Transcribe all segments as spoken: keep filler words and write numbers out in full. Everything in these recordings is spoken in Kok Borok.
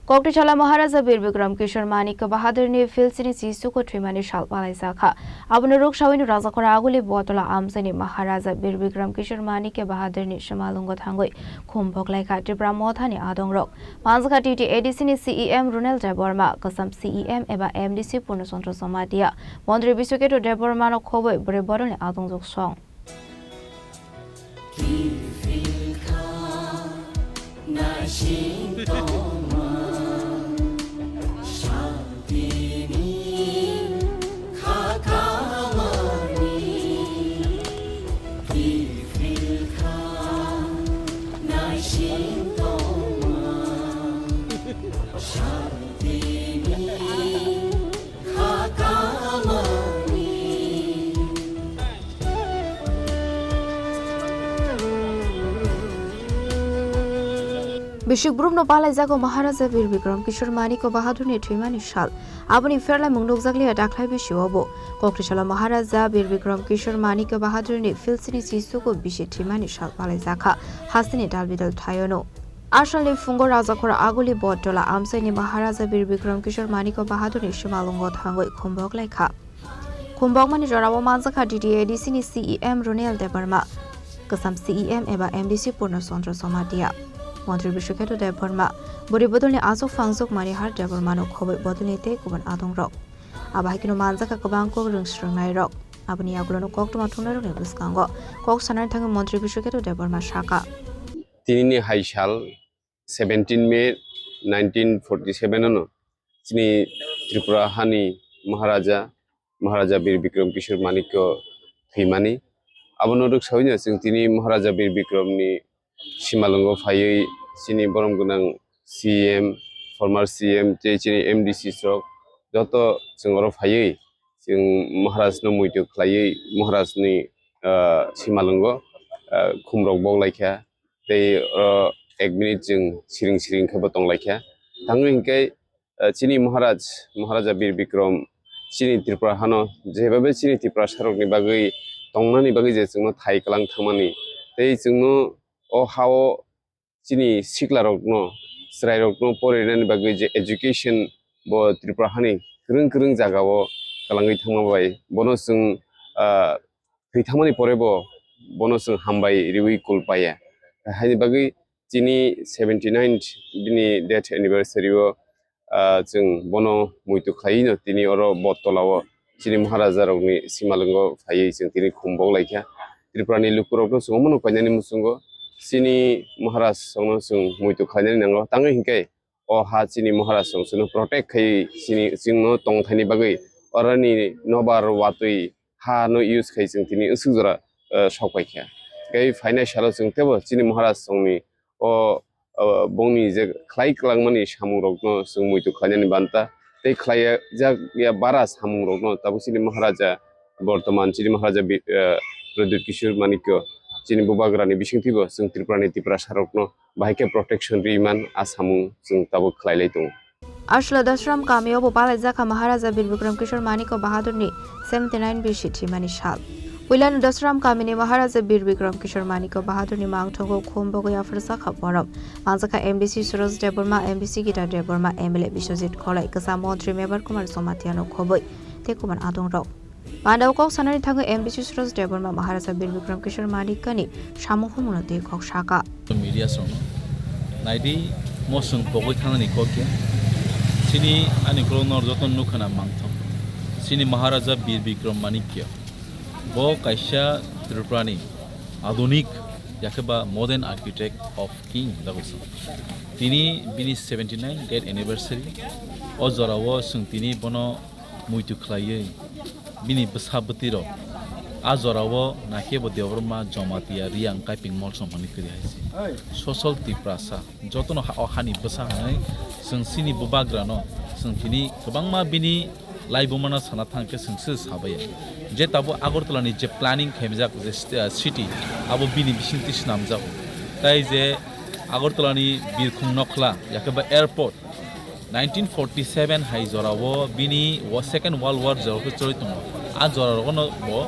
Koktisala Maharaja Bir Bikram Kishore Manikya Bahadurni Philsini Chisuko thwimani sal palaijak kha. Abono rwksaui no Rajakhora Aguli Botola amchaini Maharaja Bir Bikram Kishore Manikya Bahadurni simalwngo thangwi khum boklaikha Tipra Mothani adongrok. Manjakha T T A D C ni C E M Runel Debbarma, Kwcham C E M eba M D C Purno Chandra Jamatia, Montri Biswaketu Debbarmano khobwi bwrwi borokni adongjwk song. Bishik brumno palaijago Maharaja Bir Bikram Kishore Manikya Bahadurni thwimani sal. Aboni pherlaimung nukjakliya daklai bisio bo. Koktisalo Maharaja Bir Bikram Kishore Manikya Bahadurni Philsini Chisuko bisi thwimani sal palaijakha hasteni dalbidal thaiono. Asalni phungo Rajakhora Aguli Bottola amchaini Maharaja Bir Bikram Kishore Manikya Bahadurni simalwngo thangwi khum boklaikha. Khum bokmani jorao manjakha T T A D C ni C E M Runel Debbarma, Kwcham C E M eba M D C Purno Chandra Jamatia, Montri Biswaketu Debbarma, bwrwi bodolni achuk phangjak Manihar Debbarmano khobwi bodolni tei kubun adongrok. Abo hai kheno manjakha kwbang kok rwng swrwngnairok. Aboni yagulono koktwma thwngnairokni bwskango kok sanani thangwi Montri Biswaketu Debbarma sakha. Tinini hai sal seventeen May nineteen forty-seven ano chini Tripura hani Maharaja, Maharaja Bir Bikram Kishore Manikya thwimani. Abono rwksaui no chwng tini Maharaja Bir Bikramni simalwngo phaiwi chini borom gwnang C M, former C M tei chini M D C rok joto chwng oro phaiwi chwng Maharajno muitu khlaiwi Maharajni, ah, simalwngo, ah, khumrok boklaikha. Tei oro ek minute chwng siring siring khe bo tonglaikha. Tangwi hinkhe, eh, chini Maharaj, Maharaja Bir Bikram, chini Tripura hano jebhabe chini Tiprasarokni bagwi tongnani bagwi je chwngno thai kwlang thangmani, tei chwngno o hao chini siklarokno, chwrairokno porinani bagwi je education bo Tripura hani kwrwng kwrwng jagao kwlangwi thangma bai bono chwng, ah, thwi thangmani pore bo bono chwng hambai riwi kul paiya. Haini bagwi chini seventy-ninth bini death anniversary o, ah, chwng bono muitu khlaiwi no tini oro Bottola o chini Maharaja rokni simalwngo phaiwi chwng tini khum boklaikha. Tripura ni lukurokno chwng omono painani muchungo chini Maharaj rokno chwng muitu khlainani nango. Tangwi hinkhe o ha chini Maharaj rok chwngno protect khai chini, chwngno tongthaini bagwi oroni nobar watwi ha no use khai chwng tini aswk jora, eh, sok paikha. Tei phainai salo chwng teibo chini Maharaj rokni o, o bongni je khlai kwlangmani samungrokno chwng muitu khlainani banta tei khlaijak ya bara samungrokno tabuk chini Maharaja, bortoman chini Maharaja Bi-, eh, Pradyut Kishore Manikya chini bubagrani bisingtwibo chwng Tripurani Tiprasarokno bahai khe protection riman a samung chwng tabuk khlailai tongo. Aswla Dasram kamio bo palaijakha Maharaja Bir Bikram Kishore Manikya Bahadurni seventy-nine bisi thwimani sal. Puilano Dasram kamini Maharaja Bir Bikram Kishore Manikya Bahadurni mangthogo khum bogwi apharjakha borom. Manjakha M D C Suraj Debbarma, M D C Gita Debbarma, M L A Biswajit Kholai, kwsa montri Mebar Kumar Jamatia no khobwi tei kubun adongrok. Pandao kok sanani thangwi M D C Suraj Debbarma Maharaja Bir Bikram Kishore Manikyani samung humungno twi kok saka. Media songno naidi, mo chwng pogwi thangnani kok ya. Chini ani ukulok nor joto nukha na mangthok. Chini Maharaja Bir Bikram Manikya. Bo kaisa Tripurani adunik yakhe ba modern architect of king dago se. Tini bini seventy-nine death anniversary. O jorao chwng tini bono muitu khlaiwi bini bwsa bwtwirok a jorao naikhe bo Debbarma Jamatia Reang Kaiping Molsom hwnwi kwrwi hai se. Sosol Tiprasa jotono ha-, o hani bwsa hwnwi chwng chini bubagrano chwng tini kwbangma bini laibumano sana thang khe chwng se sabaiya. Je tabuk Agartala ni je planning khaimjak je st-, ah, city abo bini bisingtwi swnamjago. Tai je Agartala ni birkhung nokhla yakhe ba airport nineteen forty-seven hai jorao bini wo-, Second World War jorao khe choli tongo. A jora rogono bo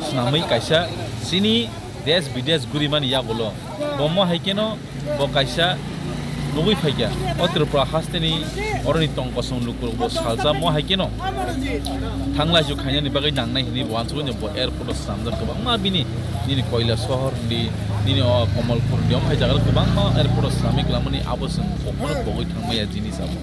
swnamwi kaisa chini desh bidesh gurimani yagulo. Bomo hai kheno bo kaisa Pogwi phaikha, o Tripura hasteni oroni tong kosong lukurokbo saljamo hai kheno thanglaisu khainani bagwi nangnai hinwi bo uansukgwi bo airport o swnamjak kwbangma bini, nini Koila Sohor hwndi, nini o Komolpur hwndi, omo hai jaga kwbangma airport o swnamwi kwlangmani abo chwng kokno pogwi thangmaya jinis abo.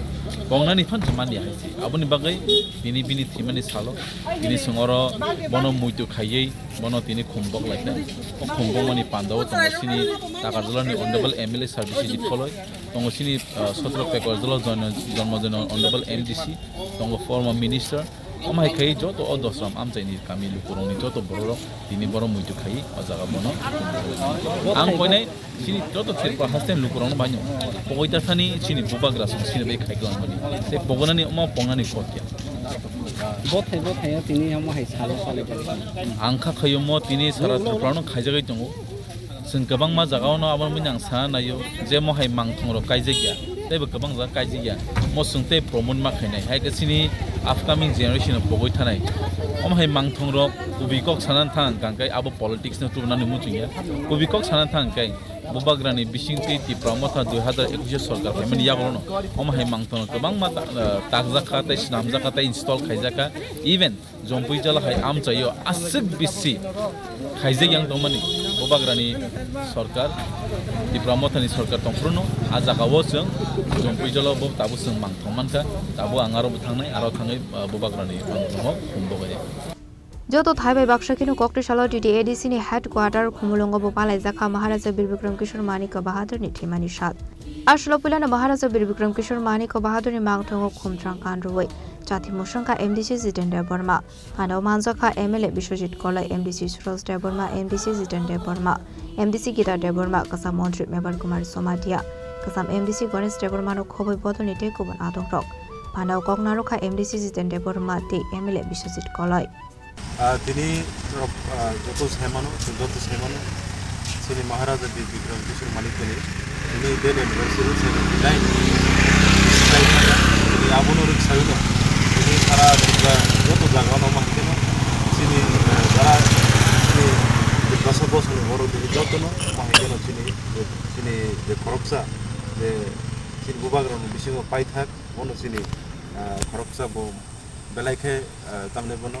Pongnani phan se manya hai se. Aboni bagwi tini bini thwimani salo, tini chwng oro bono muitu khaiwi bono tini khumbok laikha. O khumbokmani pandao tongo chini Takarjalani Honorable M L A sir Biswajit Koloi, tongo chini, ah, sotro Pekorjalo Jon-, Jonmojono Honorable M D C, tongo former minister. Omo hai khai joto o Dosram amchaini kami lukurokni joto bororok tini borok muitu khai o jaga bono. Ang koinai chini joto Tripura haste lukurokno baino pogoi ta thani chini bubagra song chini bai khai kwlangmani. Tei pogonani omo pongnani kok ya. Bothai bothai o tini omo hai salo salo. Ang kha khayo mo tini sara Tripura no khaijagwi tongo. Chwng kwbangma jagao no abo mui nang sana naio je mo hai mangthong rok kaijak ya. Tei bo kwbang jaga kaijak ya. Mo chwng tei promote ma khainai. Hai khe chini upcoming generation no pogoi thanai. Omo hai mangthong rok kubui kok sana thang kang kai abo politics no tubunani muchung ya. Kubui kok sana thang kai. Bubagrani bising tei Tipra Motha dui hazar ekush sorkar phaimani yagulono omo hai mangthano kwbangma ta-, eh, takjakha tei swnamjakha tei install khaijakha. Even Jompui jala hai amchaio aswk bisi khaijak yang tongmani Bubagrani sorkar, Tipra Mothani sorkar tongphruno a jagao chwng Jompui jala bo tabuk chwng mangthong mankha, tabuk ang aro bo thangnai, aro thangwi, eh, Bubagrani mangthongo humbogwi. Joto thai bai baksa kheno kokti salo T T A D C ni headquarter Khumulwngo bo palaijakha Maharaja Bir Bikram Kishore Manikya Bahadur ni thwimani sal. Aswlo puilano Maharaja Bir Bikram Kishore Manikya Bahadur ni mangthongo khumthrang kan rwui chati mwswngkha M D C Jiten Debbarma, phanao manjakha M L A Biswajit Koloi, M D C Suraj Debbarma, M D C Jiten Debbarma, M D C Gita Debbarma, kwcham montri Mebar Kumar Somatia, kwcham M D C Ganesh Debbarmano khobwi bodolni tei kubun adongrok. Phanao kok narwkha M D C Jiten Debbarma tei M L A Biswajit Koloi. Ah, tini norok, ah, joto sai mano, chwng joto sai mano, chini Maharaja Bir Bikram Kishore Manikyani tini death anniversary seventy nine. Tini abono rwk sawi no, tini sara Tripura joto jaga no ma hwnkhe no, chini, eh, jara chini Tiprasa bosongni borok tini joto no ma hwnkhe no chini, chini je khoroksa, je chini bubagrani bisingo paithak, bono chini, ah, khoroksa bo belai khe, ah, tamni bono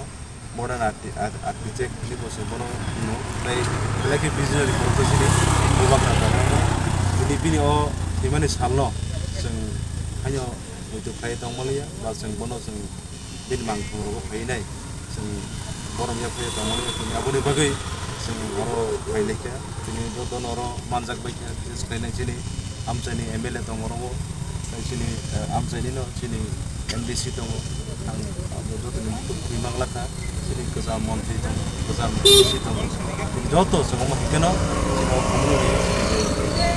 modern archi-, ar-, architect hinwi bo se bono hino. Tei belai khe visionary borok khe chini bubagra tongo. Tini bini o thwimani salno chwng haino muitu khlai tongmaliya, ba chwng bono chwng bini mangthong rogo phai nai, chwng borom ya phai tongmaliya. Tini aboni bagwi chwng oro phai laikha. Tini jotono oro manjak bai kha, bises khlainai chini amchaini M L A tongo oro, tei chini, eh, amchaini no chini M D C tongo, ang abo jotoni mukhung thwi mang lakha, chini kwcham montri tongo, kwcham M D C tongo, chini joto chwng omo hai kheno chini o khumulwini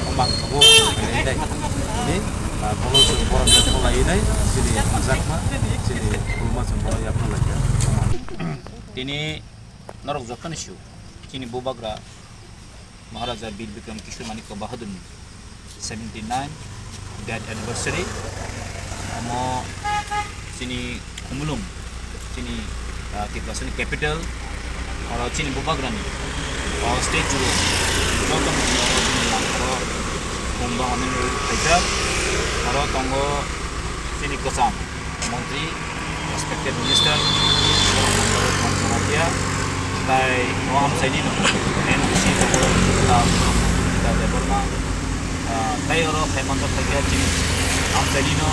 o mangthogo khainai nai, chini, ah, bono chwng borom ya kholai nai, chini hamjakma, chini khulma chwng bono ya kholai kha. Tini norok jotono sio, chini bubagra Maharaja Bir Bikram Kishore Manikya Bahadurni seventy nine death anniversary. Omo chini Khumulwng, chini, ah, Tiprasani capital, oro chini bubagrani, o statue joto manya oro bini langkaro khum bahani khaijak. Oro tongo chini kwcham montri, respected minister, borok nangkhe Kumar Jamatia, tai o amchaini no M D C tongo, ah, Gita Debbarma, ah, tai oro phai manjak phaikha chini amchaini no,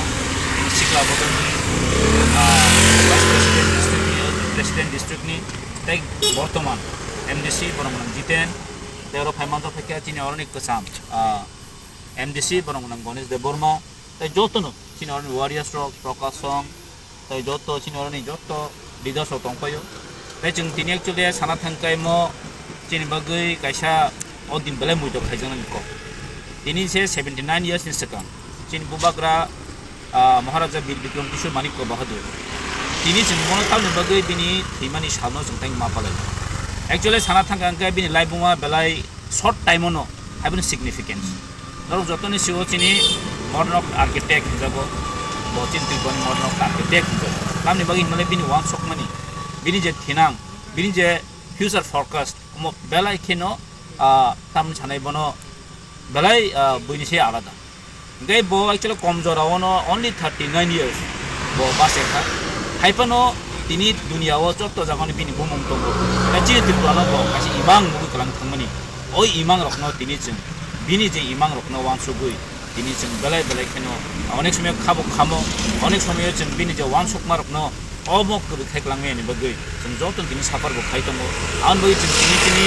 chini sikla bodolni, ah, vice president district ni, president district ni, tai bortoman M D C borok nang Jiten, tai oro phai manjak phaikha chini oroni kwcham, ah, M D C borok nang Ganesh Debbarma, tai jotono chini oroni warriors rok, Prakash Song, tai joto chini oroni joto leaders rok tongpaio. Tai chwng tini actually sana thangkai mo chini bagwi kaisa o din belai muitok khaijaknani kok. Tini se seventy nine years ni swkang chini bubagra, ah, Maharaja Bir Bikram Kishore Manikya Bahadur. Tini chwng bono tamni bagwi bini thwimani salno chwng tei ma palai. Actually sana thangka hwnkhe bini laibuma belai short time-o no, haiboni significance. Norok jotoni sio chini modern of architect hinjago, bo chini Tripurani modern of architect hinjago. Tamni bagwi hinmale bini uansukmani, bini je thinang, bini je future forecast, omo belai kheno, ah, tamni sanai bono belai, ah, buini se alada. Hingke bo actually kom jora ono only thirty nine years bo bachai kha. Hai phano tini dunia o joto jaga ni bini bumung tongo. Tei chini Tripura no bo kaisa imang nugui kwlang thangmani. O imang rokno tini chwng bini je imang rokno wansugui tini chwng belai belai kheno onek somoy khabuk khamo, onek somoy chwng bini je wansukma rokno omo kwrwi khai kwlangmani bagwi chwng joto tini suffer bo khai tongo. Aboni bagwi chwng tini chini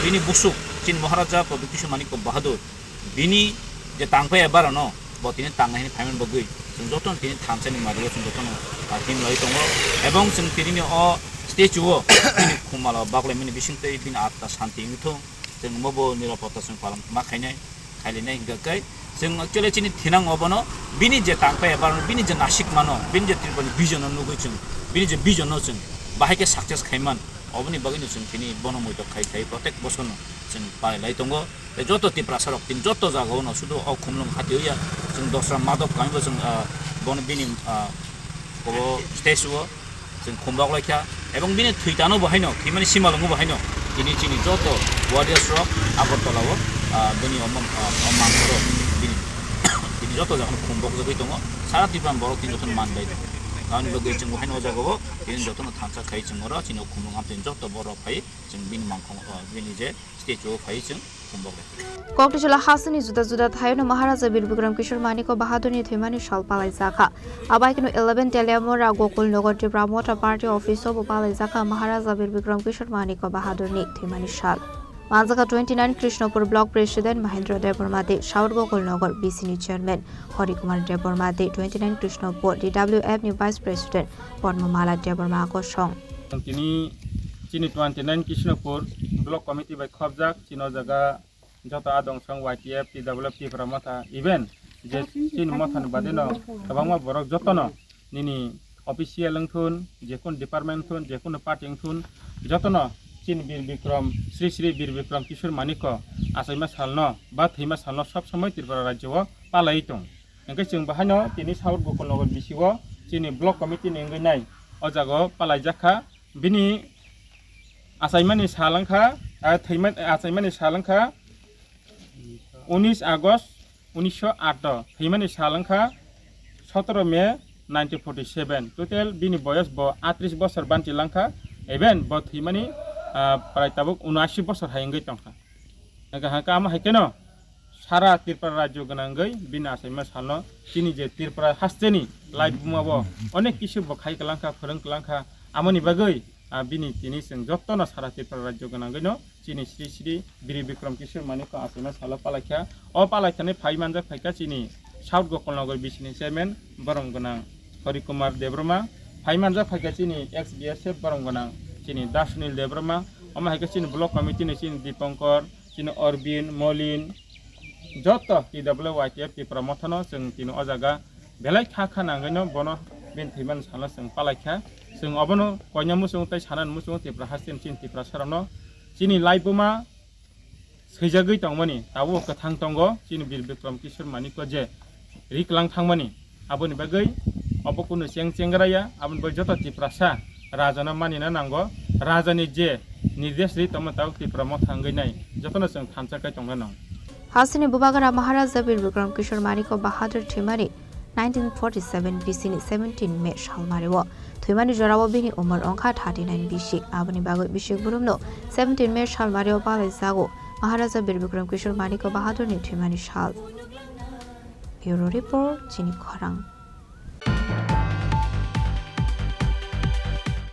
bini busuk chini Maharaja Pradyut Kishore Manikya Bahadur bini je tangpai eba rano bo tini tangna hini phaimani bagwi chwng joto tini thansa ni mari o chwng joto no, ah, himlai tongo. Ebong chwng tini ni o statue o bini khumalo baklaimani bising tei bini atma santi wngthung. Chwng omo bo nirapotta chwng palan ma khainai, khailainai hingka khe chwng actually chini thinang obono bini je tangpai eba bini je nasik mano, bini je Tripura ni vision no nugui chwng, bini je vision no chwng bahai khe success khaiman, oboni bagwi no chwng tini bono moito khai khai protek bosor no chwng palai lai tongo. Tei joto Tiprasa rok tini joto jaga o no sudu o Khumlwng hati o ya chwng dosra Madhab kami bo chwng, ah, bono bini, ah, obo statue o chwng khumbok lai kha, ebong bini thwi tano bo haino, thwimani simalwngo bo haino, tini chini joto warriors rok Agartala o, ah, bini omo, ah, o mangkhoro bini, bini joto jaga no khumbok jagwi tongo, sara Tripura borok tini joto no man bai tongo. Aboni bagwi chwng bo haino o jaga o tini joto no thansa khai chwng oro chini o Khumlwng amtwi joto borok phai chwng bini mangkhor, ah, bini je statue o phai chwng khumbok lai. Kokthajala hasteni juda juda thaiono Maharaja Bir Bikram Kishore Manikya Bahadurni thwimani sal palaijakha. Abaikeno eleven Teliamura Gokul Nagar Tipra Motha Party office o bo palaijakha Maharaja Bir Bikram Kishore Manikya Bahadurni thwimani sal. Manjakha twenty nine Krishnapur Block President Mahendra Debbarma tei South Gokul Nagar B C ni Chairman Hari Kumar Debbarma tei twenty nine Krishnapur D W F ni Vice President Padma Mala Debbarma kosong. Tini chini twenty nine Krishnapur Block Committee bai khopjak chini o jaga joto adong song Y T F, T W F, Tipra Motha, even je chini motha ni bade no kwbangma borok jotono nini official wngthun, jekunu department wngthun, jekunu party wngthun, jotono chini Bir Bikram, Sri Sri Bir Bikram Kishore Manikya achaima salno ba thwima salno sob somoi Tripura rajyo o palai tong. Hingke chwng bahaino tini South Gokul Nagar B C o chini block committee ni wngwi nai o jaga o palaijak kha. Bini achaimani sal wngkha, ah, thwima-, achaimani sal wngkha unis August unisho aat o, thwimani sal wngkha sotoro May nineteen forty seven. Total bini boyos bo atris bosor banchi langkha, even bo thwimani, ah, prai tabuk unashi bosor hai wngwi tongkha. Hingkha hingkha amo hai kheno sara Tripura rajyo gwnangwi bini achaima salno chini je Tripura hasteni laibuma bo onek kisu bo khai kwlangkha, phwrwng kwlangkha, amoni bagwi, ah, bini tini chwng jotono sara Tripura rajyo gwnangwino chini Sri Sri Bir Bikram Kishore Manikya achaima salo palaikha. O palaikhani phai manjak phaikha chini South Gokul Nagar B C ni chairman borom gwnang Hari Kumar Debbarma, phai manjak phaikha chini ex B S F borom gwnang chini Dasunil Debbarma, omo hai khe chini block committee ni chini Dipankar, chini Orbin, Molin, joto T W Y T F Tipra Mothano chwng tini o jaga belai kha kha nangwino bono bini thwimani salo chwng palaikha. Chwng obono koina muchungo tei sanani muchungo Tipra hasteni chini Tiprasarokno chini laibuma swijagwi tongmani tabuk kwthang tongo chini Bir Bikram Kishore Manikya je riklang thangmani. Aboni bagwi obo kunu cheng chengra ya, aboni bagwi joto Tiprasa rajano manina nango, rajani je nirdesh ri tongma tabuk Tipra Motha wngwi nai, jotono chwng thansa kai tongna nang. Hasteni bubagra Maharaja Bir Bikram Kishore Manikya Bahadur thwimani nineteen forty seven B C ni seventeen May salmario. Thwimani jorao bini umor wngkha thirty nine B C. Aboni bagwi bisik burumno seventeen May salmario palaijago Maharaja Bir Bikram Kishore Manikya Bahadurni thwimani sal. Bureau Report, Chini Khorang.